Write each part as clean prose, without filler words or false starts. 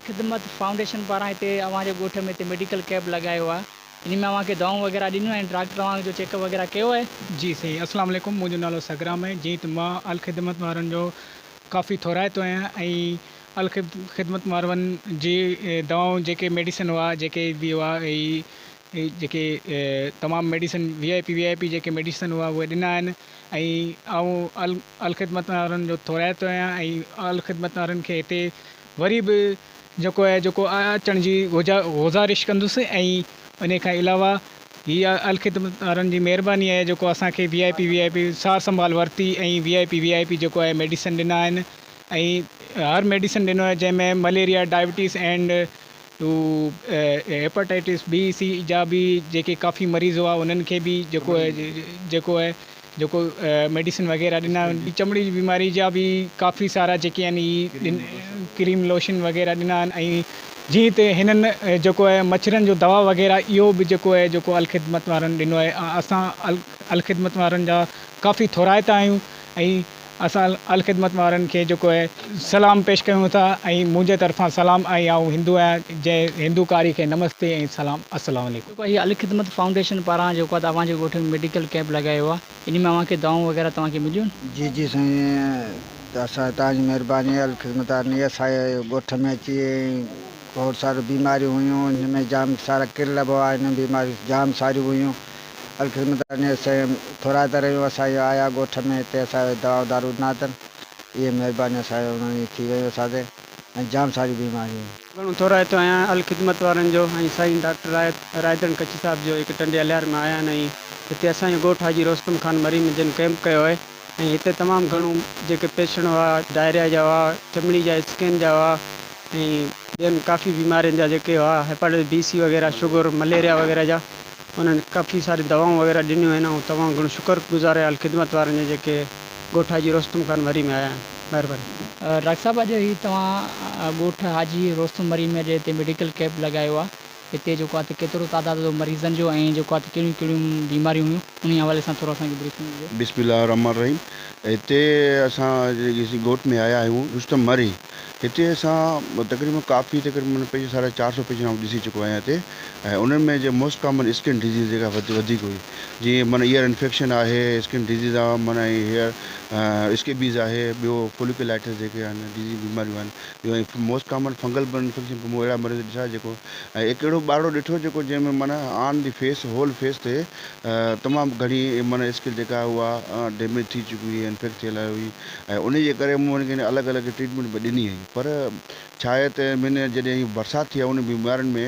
خدمت فائونڊيشن پاران هتي اوهان جي ڳوٺ ۾ هتي ميڊيڪل ڪئمپ لڳايو آهي انهي ۾ اوهان کي دوائون وغيره ڏنيون آهن ڊاڪٽر اوهان جو چيڪ اپ وغيره ڪيو آهي؟ جي سائين السلام عليڪم منهنجو نالو سگرام آهي جئين ته مان الخدمت وارن جو ڪافي ٿورائتو آهيان ۽ الخدمت وارن جي دوائون جيڪي ميڊيسن هئا جيڪي به هئا ۽ جيڪي تمام medicine V I P V I P جيڪي ميڊيسن هئا اهي ڏنا آهن ۽ آئون الخدمت وارن جو ٿورائتو آهيان ۽ الخدمت وارن کي هتي وري به جيڪو آهي جيڪو اچڻ جي گذارش ڪندس ۽ ان کان علاوه هي الخدمت وارن جي مهرباني آهي جيڪو اسان کي V I P V I P سار سنڀال ورتي ۽ V I P V I P جيڪو آهي ميڊيسن ڏنا آهن ۽ هر ميڊيسن ڏنو آهي جنهن ۾ malaria diabetes and hepatitis B C جا به جيڪي ڪافي مريض هئا انهن کي به جيڪو آهي جيڪو آهي جيڪو ميڊيسن وغيره ڏنا چمڙي جي بيماري جا به ڪافي سارا جيڪي آهن هي ڪريم لوشن وغيره ڏنا آهن ۽ جيئن ته هنن جيڪو آهي مڇرن جو دوا وغيره اهو به جيڪو آهي جيڪو الخدمت وارن ڏنو آهي اسان الخدمت وارن جا ڪافي ٿورائتا آهيون ۽ اسان الخدمت وارن کي جيڪو آهي سلام پيش ڪيون ٿا ۽ منهنجي طرفان سلام ۽ آئون هندو آهيان جنهن هندو ڪاري کي نمستي ۽ سلام السلام عليڪم. جيڪو هي الخدمت فائونڊيشن پاران جيڪو آهي ته اوهان جي ڳوٺ ۾ ميڊيڪل ڪئمپ لڳايو آهي انهي ۾ اوهان کي دوائون وغيره توهان کي مليون؟ جي جي سائين اسان توهان جي مهرباني الخدمت وارن جي اسان جي ڳوٺ ۾ اچي کوڙ ساريون بيماريون هيون ان ۾ جام سارا ڪرل به هئا ان بيماريون جام ساريون هيون الخدمت انهيء سين ٿورائتا رهيون. اسان جي آيا ڳوٺ ۾ هتي اسان کي دوائون دارو ڏنا اٿن. اهي مهربانيون اسان جي انهن جي ٿي ويون اسان تي ۽ جام ساريون بيماريون. گهڻو ٿورائتو آهيان الخدمت وارن جو ۽ سائين ڊاڪٽر رائدڻ ڪڇي صاحب جو جيڪي ٽنڊي الهيار مان آيا آهن ۽ هتي اسان جي ڳوٺ حاجي روستم خان مري ۾ جن ڪئمپ ڪيو آهي ۽ هتي تمام گهڻو جيڪي پيشنٽ هئا ڊائريا جا هئا چمڙي جا اسڪين جا هئا ۽ ٻين ڪافي بيمارين جا جيڪي هئا هيپاٽائٽس بي سي وغيره شگر مليريا وغيره جا انهن ڪافي ساريون دوائون وغيره ڏنيون آهن آئون تمام گهڻو شڪر گذار آهيان الخدمت وارن جا جيڪي ڳوٺ حاجي روستم خان مري ۾ آيا آهن مهرباني. ڊاڪٽر صاحب اڄ هي توهان ڳوٺ حاجي روستم مري ۾ اڄ هتي ميڊيڪل ڪئمپ لڳايو آهي هتي جيڪو آهي ته ڪيترو تعداد هو مريضن جو ۽ جيڪو آهي ته ڪهڙيون ڪهڙيون بيماريون هيون انهي حوالي سان ٿورو اسان کي بريفنگ ڏجو. بسم الله الرحمٰن الرحيم هتي اسان جي ڳوٺ ۾ آيا آهيون رستم مري هتي اسان تقريبن ڪافي تقريبن پنج ساڍا چار سو پيشنٽ آئون ڏسي چڪو آهيان هتي ۽ انهن ۾ جي موسٽ ڪامن اسڪن ڊزيز جيڪا وڌيڪ هئي جيئن معنيٰ ايئر انفيڪشن آهي اسڪن ڊزيز آهي معنيٰ ۽ هيئر اسڪيبيز آهي ٻيو فوليڪولائٽس جيڪي آهن ڊزيز بيماريون آهن ٻيو ۽ موسٽ ڪامن فنگل انفيڪشن مون اهڙا مريض ڏٺا جيڪو ۽ هڪ اهڙو ٻارڙو ڏٺو جيڪو جنهن ۾ معنيٰ آن the fee whole fee تي تمام گهڻي معنيٰ اسڪن جيڪا اها ڊيميج ٿي چڪي هئي انفيڪٽ ٿيل هئي ۽ ان جي ڪري مون هن کي الڳ الڳ ٽريٽمينٽ به ڏني هئي پر ڇا آهي ته من جڏهن هي برسات ٿي آهي ان بيمارين ۾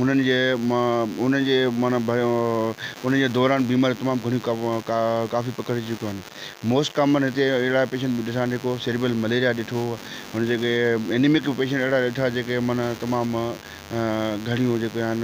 انهن جي انهن جي معنيٰ انهن جي دوران بيماريون تمام گهڻيون ڪافي پکڙجي چڪيون آهن موسٽ ڪامن هتي اهڙا پيشنٽ به ڏٺا آهن جيڪو سيريبل مليريا ڏٺو هن جيڪي اينيمڪ پيشنٽ اهڙا ڏٺا جيڪي معنيٰ تمام گهڻيون جيڪي آهن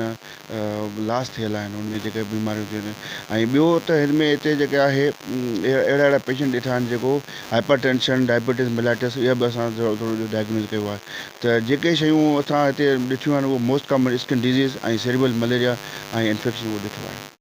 لاس ٿيل آهن ان ۾ جيڪي بيماريون ٿيون آهن ۽ ٻيو ته هن ۾ هتي جيڪي آهي اهڙا اهڙا پيشنٽ ڏٺا آهن جيڪو هائپر ٽينشن ڊائبيٽس ملائٽس اها به اسان ٿورو ٿورو ڊائگنوز ڪيو آهي ته جيڪي شيون اسان هتي ڏٺيون آهن اهو most common skin disease ۽ cerebral malaria ۽ infection اهو ڏٺو آهي.